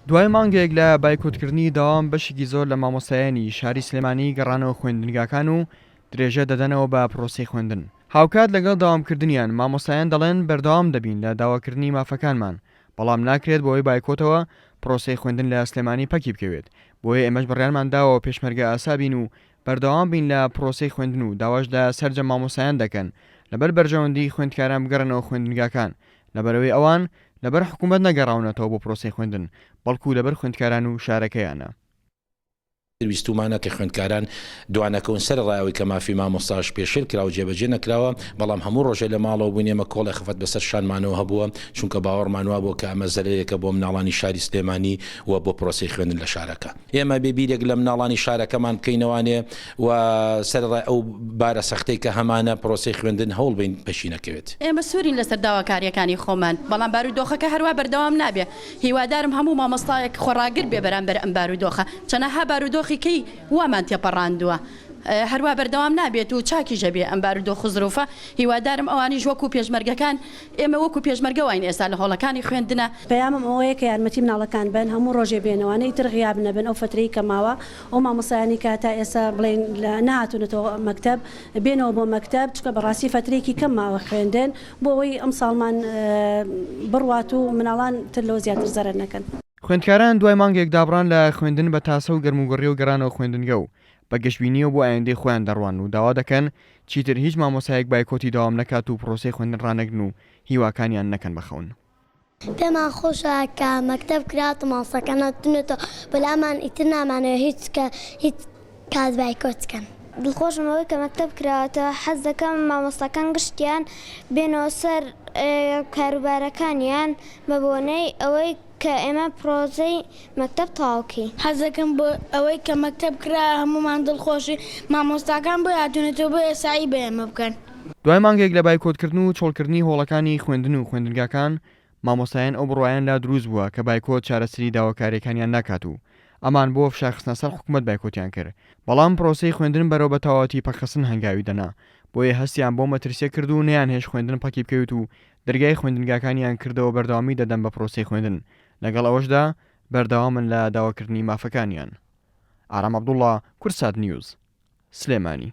دوای مانگێک لە بایکۆتکردنی دەوام بەشێکی زۆر لە مامۆستایانی شاری سلێمانی گەڕانەوە خوێندنگاکان و درێژە دەدەنەوە بە پرۆسەی خوێندن. هاوکات لەگەڵ دەوامکردنیان مامۆستایان دەڵێن بەردەوام دەبین لە داواکردنی مافەکانمان، بەڵام ناکرێت بەهۆی بایکۆتەوە پرۆسەی خوێندن لە سلێمانی پەکی بکەوێت، بۆیە ئێمەش بڕیارمان داوە پێشمەرگە ئاسا بین و بەردەوام بین لە پرۆسەی خوێندن و داواش لە سەرجەم مامۆستایان دەکەن لەبەر بەرژەوەندی خوێندکاران بگەڕێنەوە خوێندنگاکان لەبەرئەوەی ئەوان لەبەر حکومەت نەگەڕاونەتەوە بۆ پرۆسەی خوێندن بەڵکو لەبەر خوێندکاران و شارەکەیانە. ویستومانە کە خوێندکاران دوانەکەون سەرەڕای ئەوەی کە مافی مامۆستاش پێشێل کراوە جێبەجێ نەکراوە بەڵام هەموو ڕۆژێ لە ماڵەوە بووین ئێمە کۆڵێ خەفەت بەسەر شانمانەوە هەبووە چونکە باوەڕمان وابووە کە ئەمە زەرەرێکە بۆ مناڵانی شاری سلێمانی و بۆ پرۆسەی خوێندن لە شارەکە. ئێمە بێ بیرێک لە مناڵانی شارەکەمان بکەینەوانێ و سەرەڕای ئەو بارە سەختەی کە هەمانە پرۆسەی خوێندن هەوڵ بەین پەکی نەکەوێت. ئێمە سوورین لەسەر داواکارییەکانی خۆمان، بەڵام بارودۆخەکە هەروا بەردەوام نابێ، هیوادارم هەموو مامۆستایەک خۆڕاگر بێ بەرامبەر ئەم بارودۆخە، چەنەها بارودۆخی کەی وامان تێپەڕاندووە هەروا بەردەوام نابێت و چاکیش ئەبێ ئەم بارودۆخ و زروفە، هیوادارم ئەوانیش وەکو پێشمەرگەکان، ئێمە وەکو پێشمەرگە واین ئێستا لە هۆڵەکانی خوێندنە. پەیامم ئەوەیە کە یارمەتی مناڵەکان بەن هەموو ڕۆژێ بێنەوانە ئیتر غیاب نەبن ئەو فەترەی کە ماوە ئەو مامۆستایانەی کە تا ئێستا بڵێین لە نەهاتوونەتەوە مەکتەب بێنەوە بۆ مەکتەب چونکە بەڕاستی فەترەیەکی کەم ماوە خوێندن بۆ ئەوەی ئەمساڵمان بڕوات و مناڵان تر لەوە زیاتر زەرەر نەکەن. خوێندکاران دوای مانگێک دابڕان لە خوێندن بە تاسە و گەرموگوڕیەوە گەڕانەوە خوێندنگە و بە گەشبینیەوە بۆ ئایندەی خۆیان دەڕوانن و داوا دەکەن چیتر هیچ مامۆستایەک بایکۆتی دەوام نەکات و پرۆسەی خوێندن ڕانەگرن و هیواکانیان نەکەن بە خەون. پێمان خۆشە کە مەکتەب کراوەتە مامۆستاکان هاتونەتەوە بەلامان ئیتر نامانەوێ هیچ کە هیچ کات بایکۆت کەن. دڵخۆشم بەوەی کە مەکتەب کراوەتەوە حەز دەکەم مامۆستاکان گشتیان بێنەوە سەر کاروبارەکانیان بە بۆنەی ئەوەی کە ئێمە پرۆژەی مەکتەب تەواو کەین. حەز دەکەم بۆ ئەوەی کە مەکتەب کرا هەموومان دڵخۆشین مامۆستاکان بۆیە هاتوونەتەوە بۆیە سەعی بە ئێمە بکەن. دوای مانگێک لە بایکۆتکردن و چۆڵکردنی هۆڵەکانی خوێندن و خوێندنگاکان، مامۆستایان ئەو بڕوایەن لا دروست بووە کە بایکۆت چارەسەری داواکارییەکانیان ناکات و ئەمان بۆ فشارخستنە سەر حکومەت بایکۆتیان کرد، بەڵام پرۆسەی خوێندن بەرەو بە تەواوەتی پەکخستن هەنگاوی دەنا، بۆیە هەستیان بەو مەترسیە کرد و نەیانهێشت خوێندن پەکی بکەوێت و دەرگای خوێندنگاکانیان کردەوە بەردەوامی دەدەن بە پرۆسەی خوێندن، لەگەڵ ئەوەشدا بەردەوامن لە داواکردنی مافەکانیان. ئارام عەبدوڵا، کوردسات نیوز، سلێمانی.